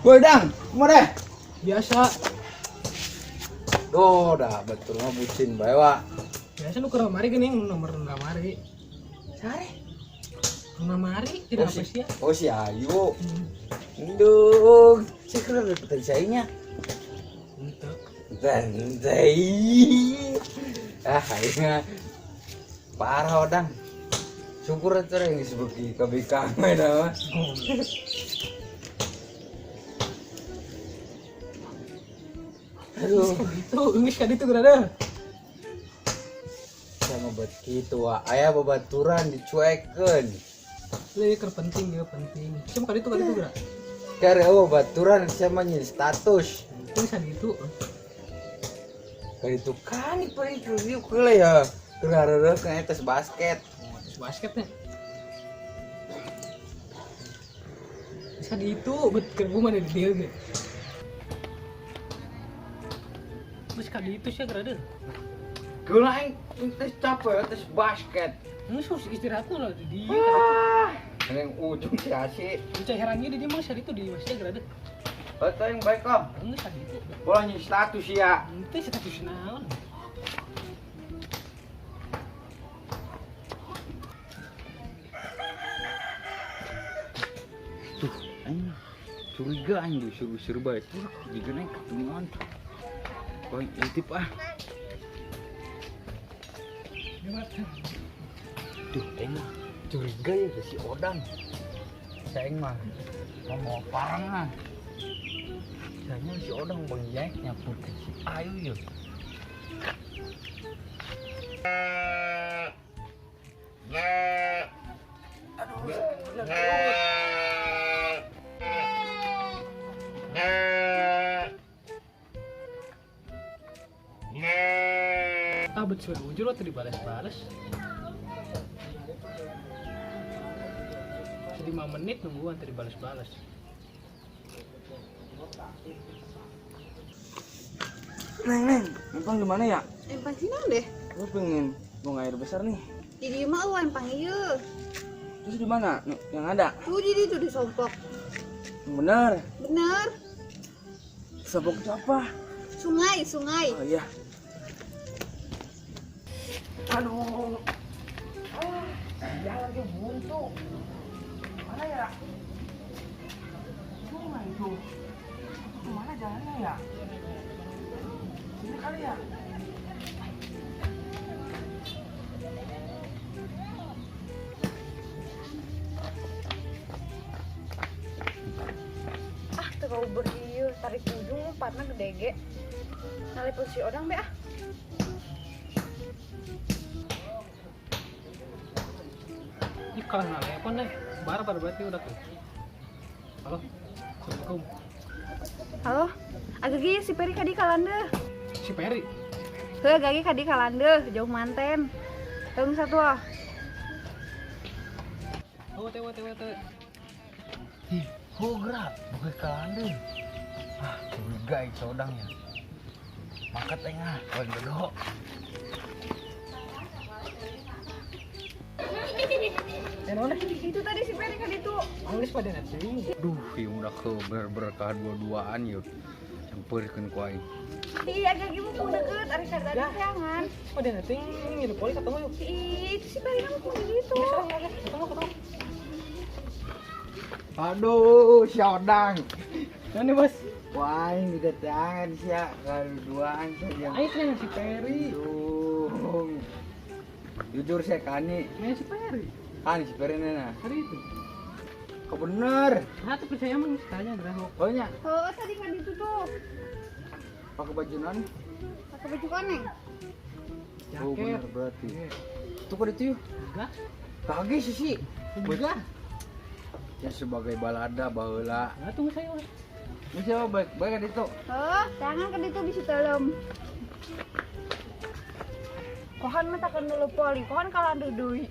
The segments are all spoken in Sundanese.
Woi Dang, kemana? Biasa. Duh, dah betul mah bucin bae wa. Biasa nu keur kamari geuning nomor nu kamari. Sare. Nu kamari tidak apa sih ya? Oh si Ayu. Ndung, si keur tadi sayanya. Henteu. Santai. Ah, aing parah odang. Syukur atuh yang geus beuki ka BK mah dah mah. Aduh, Gitu, geus ka ditu geura. Sama buat kitu wa. Aya babaturan dicuekeun. Leuh keur penting ya penting. Cuma ka ditu geura. Kare eueuh babaturan sama nyin status. Geus ka ditu. Ka ditu kan paling kriuk heula ya. Keur hareureuk ka tes basket. Oh, terus basketnya. Geus ka ditu bet keur gua mah di dieu ge. Geus ka ditu sia geura. Geula aing tes capek tes basket. Geus harus istirahat lah di dieu. Ah, yang ujung si Asi. Cai herangnya di dieu mah sia ditu di masjid geura. Betul yang baik om. Geus ka ditu. Bola nyin status ya. Henteu status naon. Tuh, aing curiga aing disuruh-suruh bae tuh jika naik ketemuan. Kau intip ah. Tuh, aing mah curiga ya ke si Odang. Saya mah mau parang ah. Kayaknya si Odang bang Jack nyapu ke si Ayu ya. Aduh, sakit bener perut. Ah, betul ujur waktu dibalas-balas. 5 menit nungguan tadi dibalas-balas. Neng, neng, empang di mana ya? Empang sini deh. Gue pengen buang air besar nih. Di dieu mah eueuh empang ieu. Terus di mana? Yang ada? Tuh di ditu di sompok. Yang bener. Bener. Sompok itu apa? Sungai, sungai. Oh iya. Aduh. Ah, jalan ke buntu. Mana ya? Sungai itu. Kemana jalannya ya? Sini kali ya? Ah, teu kau berieu, tarik ujung lompatna gede ge. Nalipun si Odang be ah. Ini kalah nalepon deh. Barbar berarti udah tuh. Halo. Assalamualaikum. Halo. Agagi si Peri kadi kalandeuh. Si Peri. Heuh, gagi kadi kalandeuh, jauh manten. Teung satu ah. Oh, tewa tewa tewa. Ih, hograp, bukan kalandeuh. Ah, curiga itu Odang ya. Maka tengah, kau bodoh. Itu tadi si Peri kan itu. Anglis pada nanti. Duh, yang udah ke berberkah dua-duaan yuk. Campurkeun ku aing. Iya, agak mumpung deket, ari sadar siangan. Pada nanti ngilu poli ketemu yuk. Ih, itu si Peri kan mumpung di situ. Ketemu ketemu. Aduh, si Odang. Mana bos? Wah, ini datangan sia kalau duaan saja. Ayo tanya si Peri. Aduh. Jujur saya kani, Nanya si Peri. kan si Peri nena. Hari itu. Kau bener. Nah, tuh percaya emang tanya gerah. Pokoknya Oh, tadi kan itu tuh. pakai baju non. Pakai baju koneng. Oh, Jaket. bener berarti. Tuh kok itu yuk. Enggak. Kage sih sih. Enggak. Ya sebagai balada baheula. Nah, tunggu saya. Ini siapa baik baik kan itu. Oh, jangan kan itu bisa dalam. Kohan mah takkan dulu poli, kohan kalah deui.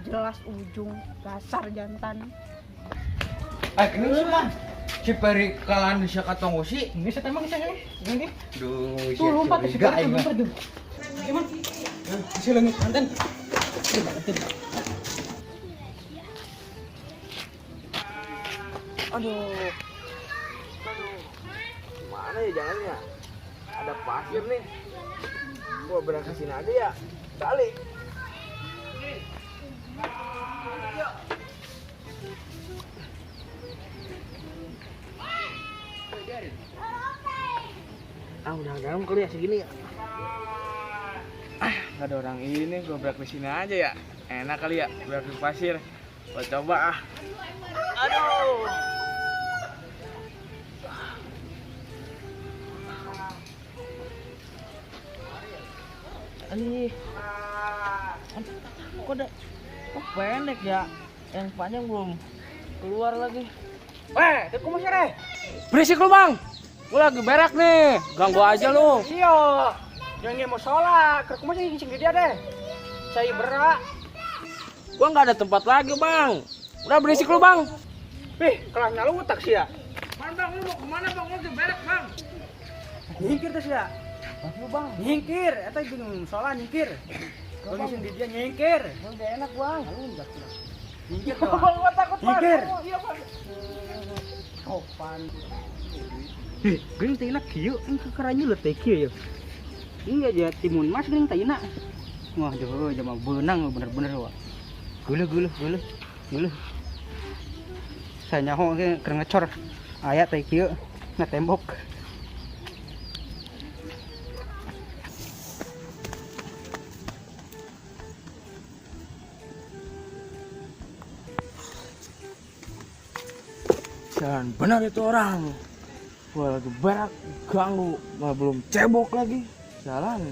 Jelas ujung dasar jantan. Eh, kini sih mah. Si Peri kalah di siapa tonggo sih? Ini saya emang saya ini. Duh, Tuh lompat si curiga Peri aing mah. lompat tuh. Emang. Si leungit mantan. Aduh. Mana ya jalannya? Ada pasir nih. Gua berangkat sini aja ya. Balik. Ah, udah dalam kali ya segini ya. Ah, nggak ada orang ini, gua berak di sini aja ya. Enak kali ya, berak di pasir. Gua coba ah. Aduh. Ali, kok ada, kok pendek ya? Yang panjang belum keluar lagi. Weh, tuh kumaha deh? Berisik lu, Bang. Gua lagi berak nih, ganggu aja lu. Iya, yang mau sholat, keur kumaha sih ngicing di dia deh. Saya berak. Gua nggak ada tempat lagi, Bang. Udah berisik lu, Bang. Wih, kelahnya lu utak sih ya. Bang, Bang, lu mau kemana, Bang? Lu lagi berak, Bang. Nyingkir tuh sih ya. Lu bang, nyingkir, eta jeung sholat nyingkir. Gua ngicing di dia nyingkir. Udah enak, Bang. Nyingkir tuh. Gua takut, Bang. Nyingkir. Iya, Bang. Sopan. Ih, geuning teh kieu, engke keranyu leutik kieu ya. Enggak dia timun mas geuning teh enak. Wah, jauh jama beunang bener-bener wah. Geuleuh geuleuh geuleuh. Geuleuh. Saya nyaho ge keur ngecor. Aya teh kieu na tembok. Jalan benar itu orang. Gua lagi berak, ganggu, malah belum cebok lagi. Jalan.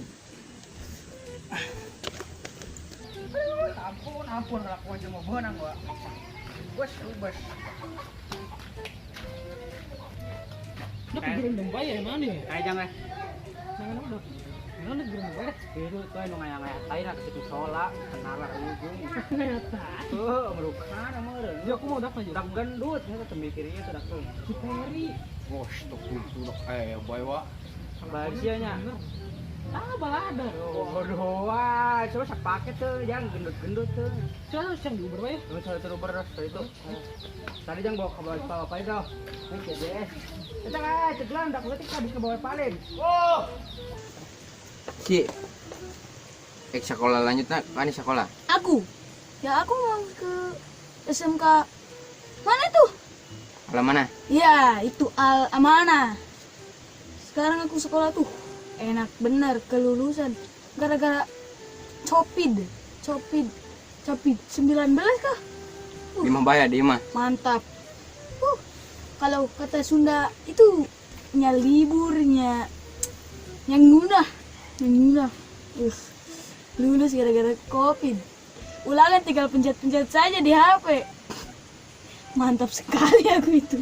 Ampun, ampun kelakuan jama beunang gua. Bos, bos. Udah pikirin domba ya, mana ya? Kayak jangan. Jangan udah. Mana pikirin domba ya? Itu tuh anu ngaya-ngaya tai lah ke situ sholat, kenalar ujung. Ternyata. Tuh, merukan sama eureun. Ya aku mau dak aja. Dak gendut, eta teu mikirnya tuh dak tuh. Si Peri. Bos, tuh udah boy wa. Bahagia nya. Ah, balada. Waduh, wah, coba sak paket tuh, jangan gendut-gendut tuh. Coba yang di Uber ya. Terus soal terus terus itu. Tadi jangan bawa ke bawah apa itu? Ini CDS. Kita lah, ceglan, dak berarti habis ke bawah paling. Oh. Si, ek sekolah lanjut nak, kan sekolah. Aku? Ya aku mau ke SMK mana tuh? Al mana? Ya itu Al Amanah. Sekarang aku sekolah tuh enak bener kelulusan gara-gara Covid 19 kah? Lima bayar di mah. Mantap. Kalau kata Sunda itu nya liburnya yang ngunah, Lulus gara-gara Covid. Ulangan tinggal pencet-pencet saja di HP. Mantap sekali aku itu.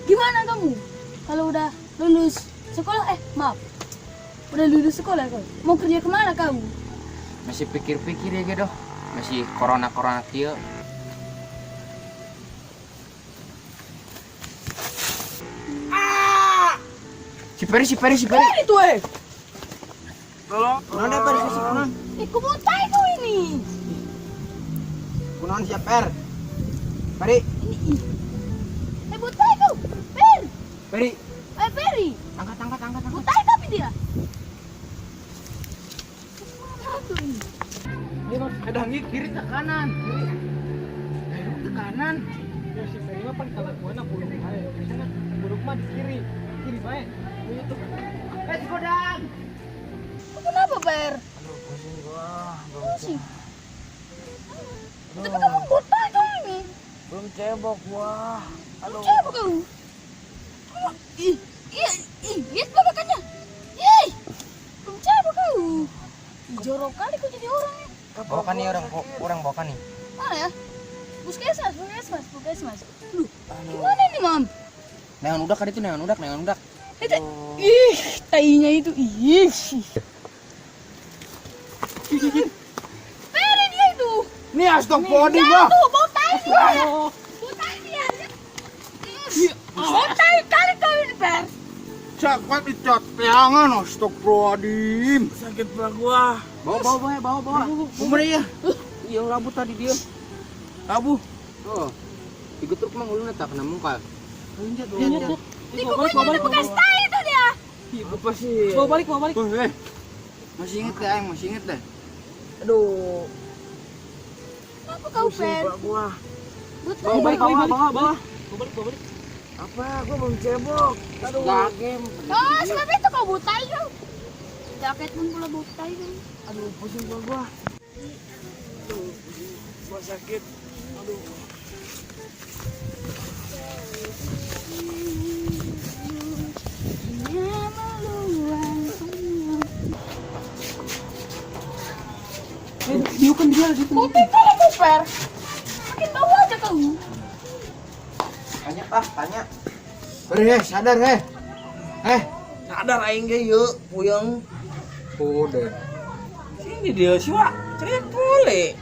Gimana kamu? Kalau udah lulus sekolah, maaf. Udah lulus sekolah kau. Mau kerja kemana kamu? Masih pikir-pikir ya gitu. Masih corona-corona kieu. Ah! Si Peri. Itu eh. Tolong. Kunaon Per? Si kunaon? Kubutai kau ini. Kunaon si Per? Peri. Ini. Butai kau. Per. Peri. Peri. Angkat. Butai tapi dia. Mana ini? Ada kiri ke kanan. Kiri ke kanan. Ya si Peri mah pan kalakuan buruk bae. Biasanya buruk mah di kiri. Kiri bae. Itu. Si Godang. Kenapa, Per? Aduh, pusing gua. Pusing. Tapi kamu buta kau ini. Belum cebok gua. Belum cebok kamu. Ih, lihat babakannya. Ih, belum cebok kau. Jorok kali kau jadi orang ya. Bawakan nih orang bawakan nih. Mana ya? Puskesmas. Loh, gimana ini, Mam? Neon udak kan itu, neon udak. Itu, ih, tainya itu, ih. Peri dia itu. Nih astagfirullahaladzim gua. Tuh, bau tai dia. Bau tai dia. Bau tai kali kau ini, Per. Cakap dicat peangan astagfirullahaladzim. Sakit banget gua. Bawa. Umur ya. Iya, rabu tadi dia. Rabu. Oh. Ikut truk mah uluna tak kena mungkal. Lihat. Di kukunya ada bekas tai itu dia. Apa sih? Bawa balik, bawa balik. Masih inget deh, aing masih inget deh. Aduh. Kenapa kau, Fer? Gua. Betul. Bawa balik, bawa balik, Bawa, bawa. Bawa balik, bawa balik. Apa? Gua belum cebok. Aduh. Game. Oh, sebab itu kau butai kau. Jaket pun pula butai kau. Aduh, pusing gua. Aduh, pusing. Gua sakit. Aduh. Diukan dia gitu. Kuping kau kau, Fer. Makin bau aja kau. Tanya ah, tanya. Beri, sadar, heh. Sadar aing ge yeuh, puyeng. Udah. Sini dia sih, Wak. Teriak boleh.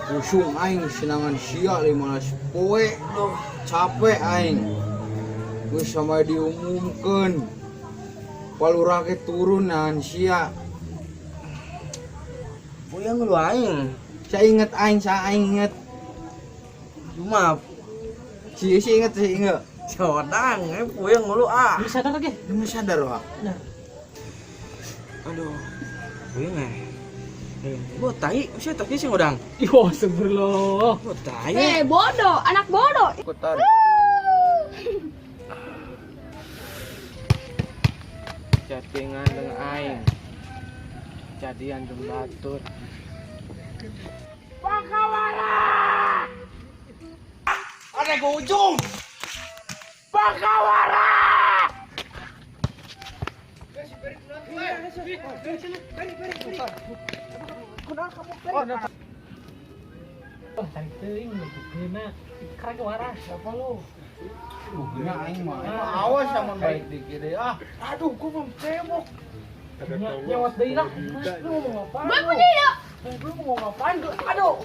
Pusung aing senangan sia 15 poe. Capek aing. Geus sampai diumumkeun. Palurah ge turun nahan sia. Puyeng lu aing. Saya inget aing, saya aing inget. Cuma Si si inget, si inget. codang, puyeng lu ah. Lu sadar lagi? Lu sadar, Wak? Aduh. Puyeng eh. Gua tai, siapa tapi sih ngodang. Yo, astagfirullah. Gua tai. Bodoh, anak bodoh. Ikutan. Chattingan dengan aing. Jadian jeung batur. Bakawara! Ada ke ujung. Bakawara! Oh, tarik teuing kena. Karek waras apa lu? Guna aing mah. Awas sama baik dikit deh ah. Aduh, gua belum cebok. Nyawat deui lah. Lu ngomong apaan? Gue punya ide. Lu ngomong apaan? Aduh.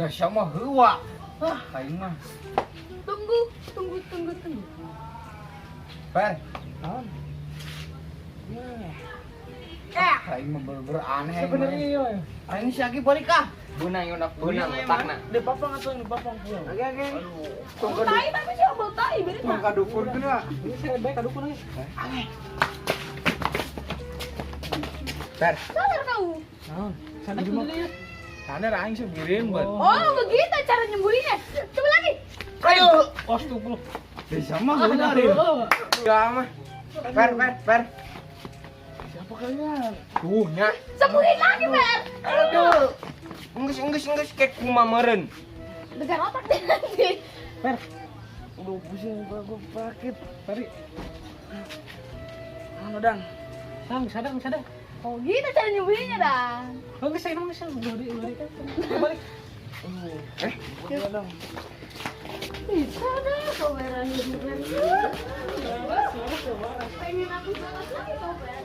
Dah sama heua. Ah, aing mah. Tunggu, tunggu, tunggu, tunggu. Per. Aing mah bener-bener aneh. Sebenarnya iya. Aing si Agi balik ah. Bunang unak bunang otakna. Di papang atau di papang pulang. Oke, oke. Bau tai tapi sih bau tai bener Tong tak? kadukun kena. Ini saya baik kadukun euy. Per. Sadar kau. Naon? Sadar dulu ya. Sadar aing sih birin, buat. Oh, begitu cara nyembuhinnya. Coba lagi. Ayo. Astagfirullah. Deh sama heula deh. Enggak mah. Per, per, per. Siapa kalian? Tuh nya. Sembuhin lagi, Fer. Aduh. Enggeus enggeus enggeus kayak kumaha meureun. Degar otak deh nanti. Per, Aduh, pusing gua sakit. tarik. Anu, Dang. Sang, sadar, sadar. Oh, gitu cara nyembuhinnya, Dang. Oh, geus saya geus balik, balik. Balik. Udah, Dang. Bisa dah kau Fer. Pengen aku banget lagi kau, Fer.